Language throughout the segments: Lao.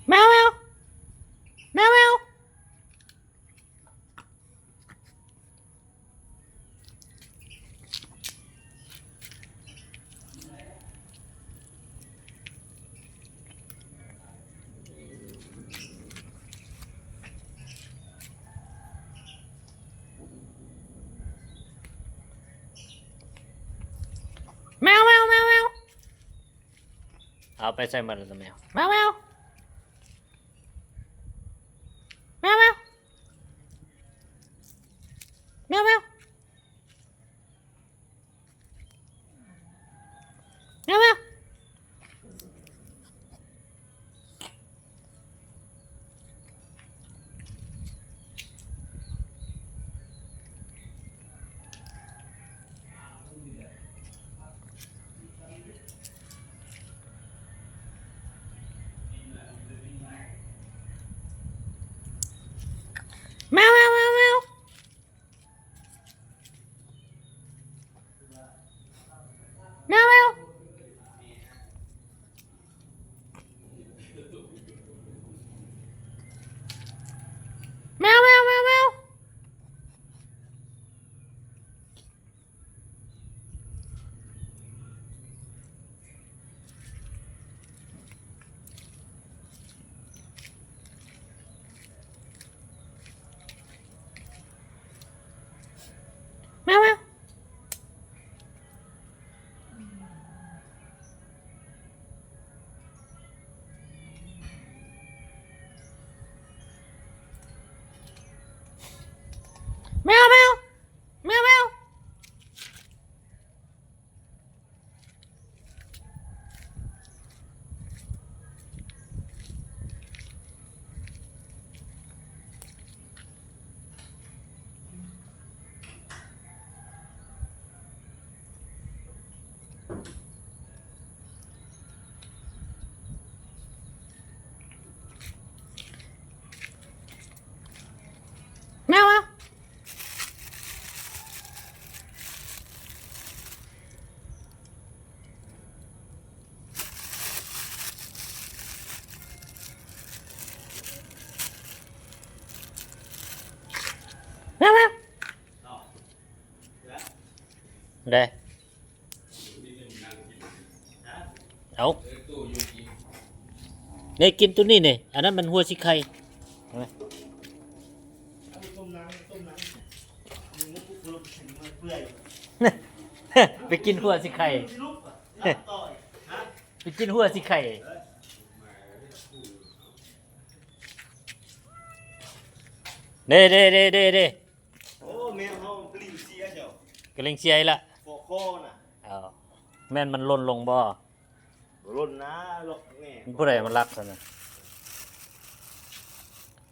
ແມວ ແມວ ແມວ ແມວ. ແມວ ແມວ ແມວ ແມວ. ເອົາໄປໃສໝົດແລ້ວແມວ? ແມວ ແມວ ແມວ ແມວ ແມວ ແມວ ແມວ ແມວ. ແມວ ແມວ ແມວ ແມວ. ແມວ ແມວ ແມວ ແມວ ແມວ. ແມວ ແມວ ແມວ ແມວ ແມວ ແມວ. ແມວ ແມວ. ແມວ ແມວ ເດ້. ເອົາ ນີ້ກິນໂຕນີ້ນີ້ ອັນນັ້ນມັນຫົວຊິໄຂ່ ໄປກິນຫົວຊິໄຂ່ ໄປກິນຫົວຊິໄຂ່ ເດ້ ເດ້ ເດ້ ເດ້. ໂອ້ ແມວເຮົາກະລິ່ງເສຍເຈົ້າ ກະລິ່ງເສຍອີກລະ ເກາະຄໍນະ. ເອົາ ແມ່ນມັນຫຼົ່ນລົງບໍ່? ບໍ່ຫຼົ່ນນາ ລັອກແນ່. ຜູ້ໃດມາລັກຊັ້ນນະ?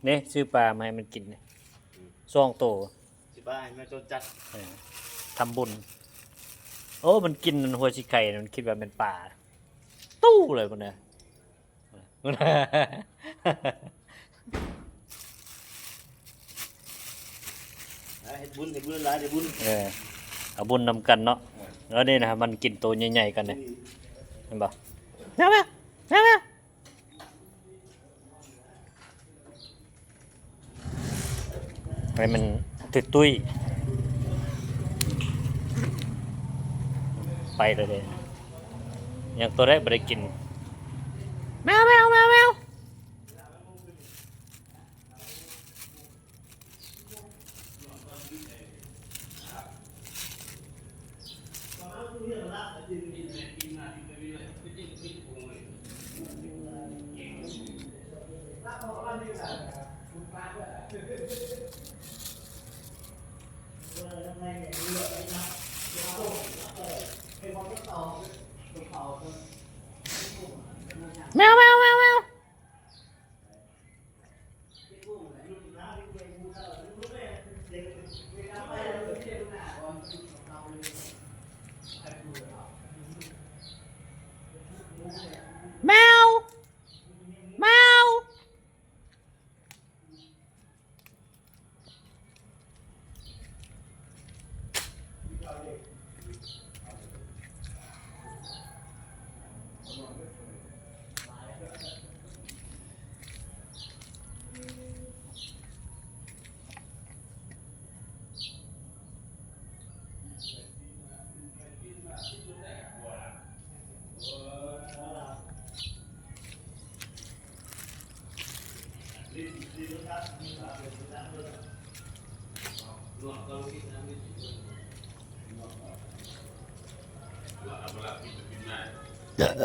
ນີ້ ຊື້ປາມາໃຫ້ມັນກິນນີ້ ອືມ ສອງໂຕ ຊິບາຍແມ່ນໂຕຈັດ ເອີ ທຳບຸນ. ໂອ້ ມັນກິນຫົວຊິໄຂ່ ມັນຄິດວ່າແມ່ນປາ ຕູ້ເລີຍພຸ້ນນະ. ເຮັດບຸນ ເຮັດບຸນຫຼາຍ ເຮັດບຸນ ເອີ ເອົາບຸນນຳກັນເນາະ. ເອີ ແລ້ວນີ້ນະ ມັນກິນໂຕໃຫຍ່ໆກັນເດ້ ອືມ ເຫັນບໍ່? ແມວ ແມວ ແມວ ແມວ. ໃຫ້ມັນຕຸ້ຍໆ ໄປແລ້ວເດ້ ຍັງໂຕໃດບໍ່ໄດ້ກິນ. ແມວ ແມວ ແມວ ແມວ. ແມວ ແມວ ແມວ ແມວ. ແມວ ແມວ. ແ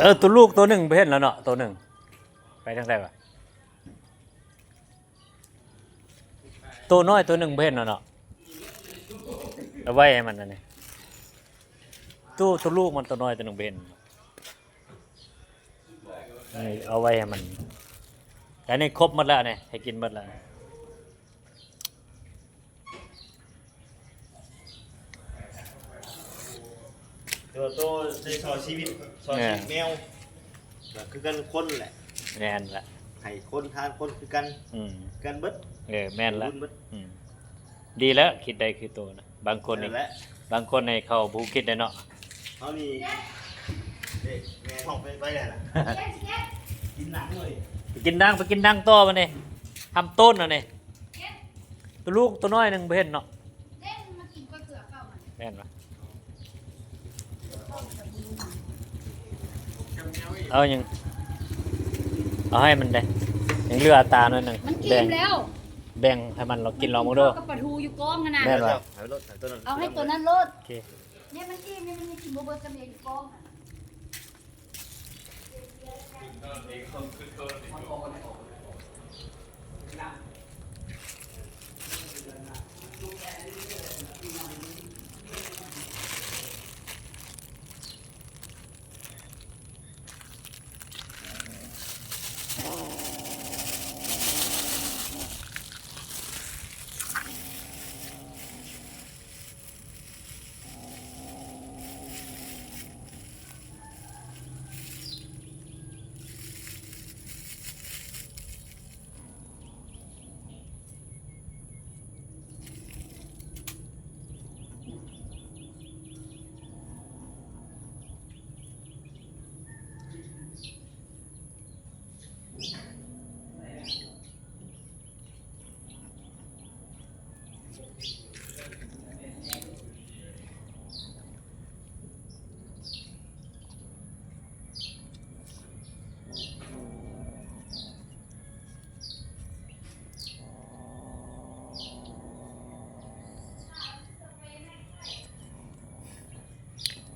ເອີ ໂຕລູກໂຕໜຶ່ງບໍ່ເຫັນແລ້ວເນາະ ໂຕໜຶ່ງໄປທາງໃດວະ? ໂຕນ້ອຍໂຕໜຶ່ງບໍ່ເຫັນແລ້ວເນາະ ເອົາໄວ້ໃຫ້ມັນອັນນີ້ ໂຕ ໂຕລູກມັນໂຕນ້ອຍໂຕໜຶ່ງບໍ່ເຫັນ ນີ້ເອົາໄວ້ໃຫ້ມັນ ແຕ່ນີ້ຄົບໝົດແລ້ວນີ້ ໃຫ້ກິນໝົດແລ້ວ. ໂຕ ໂຕໃນ ຊ່ອຍຊີວິດ ຊ່ອຍຊີວິດແມວ ກໍຄືກັນຄົນແຫຼະ ແມ່ນລະ ໃຫ້ຄົນທານຄົນຄືກັນ ອືມ ຄືກັນເບິດ ເອີ ແມ່ນລະ ອືມ ດີແລ້ວ ຄິດໄດ້ຄືໂຕນະ ບາງຄົນນີ້ ແມ່ນແຫຼະ ບາງຄົນນີ້ເຂົາບໍ່ຮູ້ຄິດເດ້ເນາະ ເຮົານີ້ ເດ້ ແມ່ທ້ອງໄປ ໄປແລ້ວລະ ກິນໜັງເລີຍ ໄປກິນໜັງ ໄປກິນໜັງຕໍ່ບັດນີ້ ທຳຕົ້ນອັນນີ້ ໂຕລູກໂຕນ້ອຍໜຶ່ງບໍ່ເຫັນເນາະ ແມ່ນບໍ່? ເອົາຍັງ ເອົາໃຫ້ມັນເດ້ ຍັງເຫຼືອຕາໜ້ອຍໜຶ່ງ ມັນອີ່ມແລ້ວ ແບ່ງ ແບ່ງໃຫ້ມັນລອງກິນລອງເບິ່ງດູ ມັນກິນເຂົ້າກັບປາທູຢູ່ກ້ອງຫັ້ນນະ ແມ່ນບໍ່? ເອົາໃຫ້ໂຕນັ້ນໂລດ ໂອເຄ ແມ່ນມັນອີ່ມ ແມ່ນມັນຍັງກິນບໍ່ເບິດ ກະແມ່ຢູ່ກ້ອງຫັ້ນ.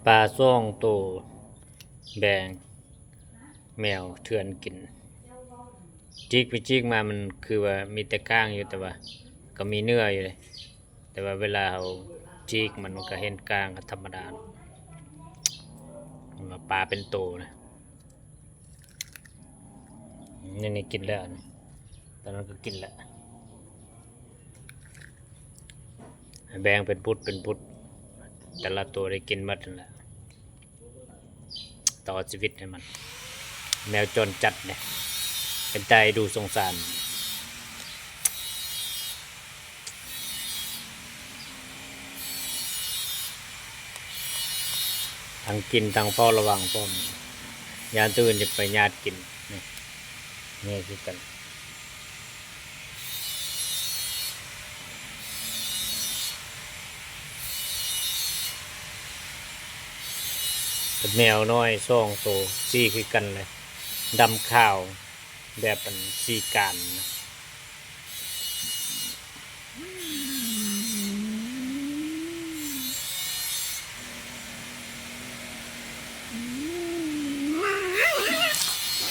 ປາສອງໂຕແບ່ງແມວເຖື່ອນກິນ ຈິກໄປຈິກມາ ມັນຄືວ່າມີແຕ່ກ້າງຢູ່ ແຕ່ວ່າກໍມີເນື້ອຢູ່ເດ້ ແຕ່ວ່າເວລາເຮົາຈິກມັນ ມັນກໍເຫັນກ້າງ ກໍທຳມະດາ ປາເປັນໂຕນະ. ນີ້ ນີ້ກິນແລ້ວ ຕອນນັ້ນກໍກິນແລ້ວ ແບ່ງເປັນພຸດເປັນພຸດ ແຕ່ລະໂຕໄດ້ກິນໝົດຫັ້ນແຫຼະ ຕໍ່ຊີວິດໃຫ້ມັນ ແມວຈອນຈັດເດ້ ເປັນຕາເອັນດູສົງສານ. ທັງກິນທັງເຝົ້າລະວັງພ້ອມ ຢ້ານໂຕອື່ນຈະໄປຍາດກິນ ນີ້ ນີ້ຄືກັນ ແມວນ້ອຍສອງໂຕ ສີຄືກັນເລີຍ ດຳຂາວ ແບບອັນສີການນະ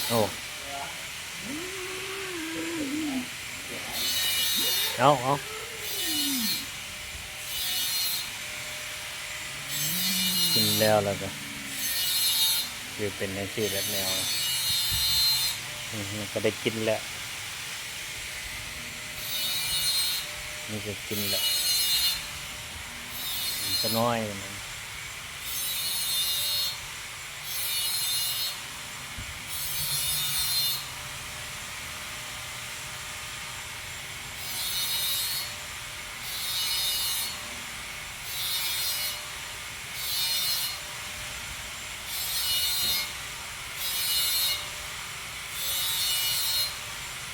ໂອ້ ເອົາ ເອົາ. ກິນແລ້ວ ແລ້ວກໍຄືເປັນຈັ່ງຊີ້ແຫຼະແມວ ອື ມັນກໍໄດ້ກິນແລ້ວ ມັນກໍກິນແລ້ວ ມັນກໍນ້ອຍ.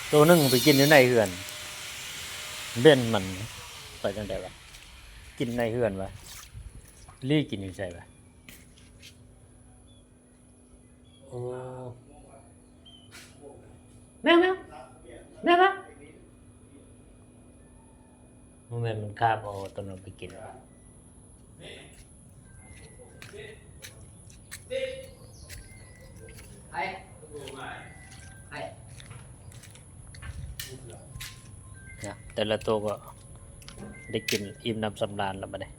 ໂຕໜຶ່ງໄປກິນຢູ່ໃນເຮືອນ ເບັນມັນໄປຈັ່ງໃດວະ? ກິນໃນເຮືອນວະ? ລີ້ກິນຢູ່ໃສວະ? ໂອ້ ແມວ ແມວ ແມວ ແມວ. ຄັບ ເອົາຕົວນັ້ນໄປກິນ. ນະ ແຕ່ລະໂຕກໍໄດ້ກິນອີ່ມໜຳສຳລານແລ້ວບັດນີ້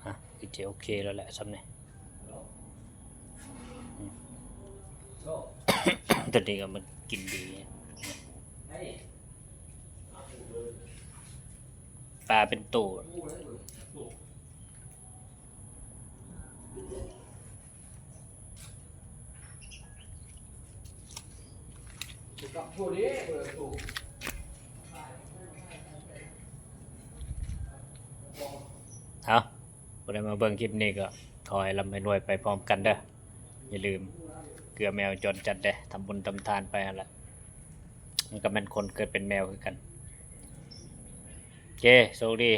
ຮະ ຄືຈະໂອເຄແລ້ວແຫຼະຊ່ຳນີ້. ອືມ ໂຕນີ້ກໍມັນກິນດີ ປາເປັນໂຕ. ເອົາ ຜູ້ໃດມາເບິ່ງຄລິບນີ້ກໍຂໍໃຫ້ລ່ຳໃຫ້ລວຍໄປພ້ອມກັນເດີ້. ຢ່າລືມເກືອແມວຈອນຈັດເດີ້ ທຳບຸນທຳທານໄປຫັ້ນລະ ມັນກໍແມ່ນຄົນເກີດເປັນແມວຄືກັນ. ໂອເຄ ໂຊກດີ.